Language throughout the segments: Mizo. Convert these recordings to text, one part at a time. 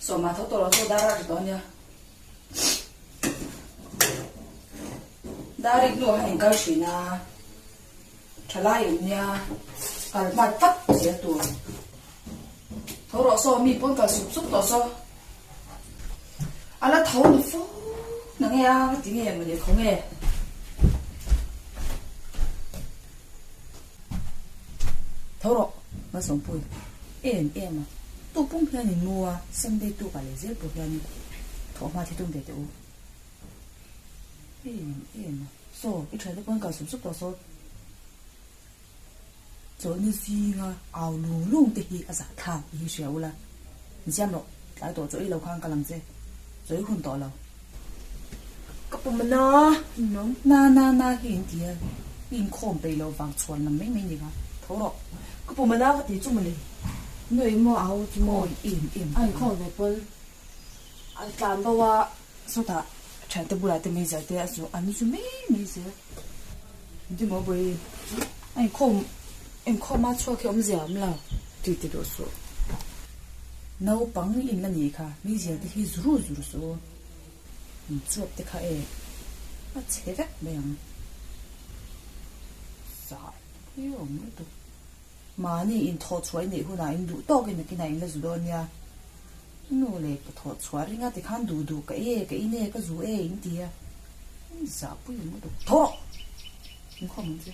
Sawma tho tawh lo chu dar a ri tawh ania. Dar rik hnuah khan inkal thin a, thalai in nia kal hmat vat zel tur. Tho rawh saw mi pawn kal sup sup tawh saw. A la tho na fo na nge a ka ti nge mawni khaw nge. Tho rawh Malsawmpui em em a tu pum hian in mu a Sunday tuk ah leh zel pawh hian thawh hma thi tum ve teh u em em a saw i thian te pawn kal sup sup tawh saw chawlhni zinga au lung lung te hi a zah thlak tih hi hria ula insiam rawh tlai tawh chaw ei lo khan ka lang che chaw ei hun tawh lo. Ka pum a na na na na hi in ti a i inkhawm peih loh vang chhuan lam mai mai ni kha tho rawh. Ka pum a na ka ti chu mawle. Nuih maw au chu maw. Awi em em A inkhawm ve pawn a tlan bo a sawtah thiante bulah te meizial te a zu an zu mai mai zel. Engtin maw bawi a inkhawm inkhawm a chhuak hi awmzia a awm lo tih ti duh suh. Naupang in la nih kha meizial te hi zuru zuru suh u. In chuap te kha e a chhe vek mai ang. Zah pui awm lutuk. Mahni in thawh chhuah i neih hunah in duh tawk in nakinah in la zu dawn nia. Nu leh pa thawh chhuah ringa tikhan duh duh ka e ka in e ka zu e in ti a. Zah pui awm lutuk. Tho rawh! Inkhawm ang che.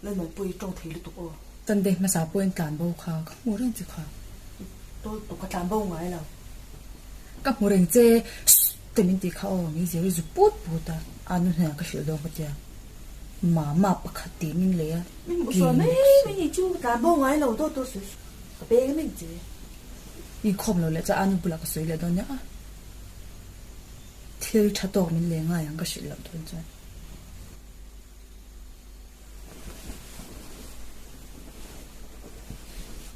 Lalmalpui tawng thei lutuk aw. Sunday hmasa pawhin tlan bo kha ka hmu reng che kha. Tawl tuk ka tlan bo ngai lo. Ka hmu reng che shh te min tih kha aw min zir zu put put a, a nu hnenah ka hrilh dawn ka tia. Mama pakhat tih min lei a. Min hmuh sual mai mai ni chu ka tlan bo ngai lo dawt dawt sawi ka peng em em che. Inkhawm lo leh chuan a nu bulah ka sawi leh dawn nia a. Thil tha tawk min lei ngai ang ka hrilh loh dawn chuan.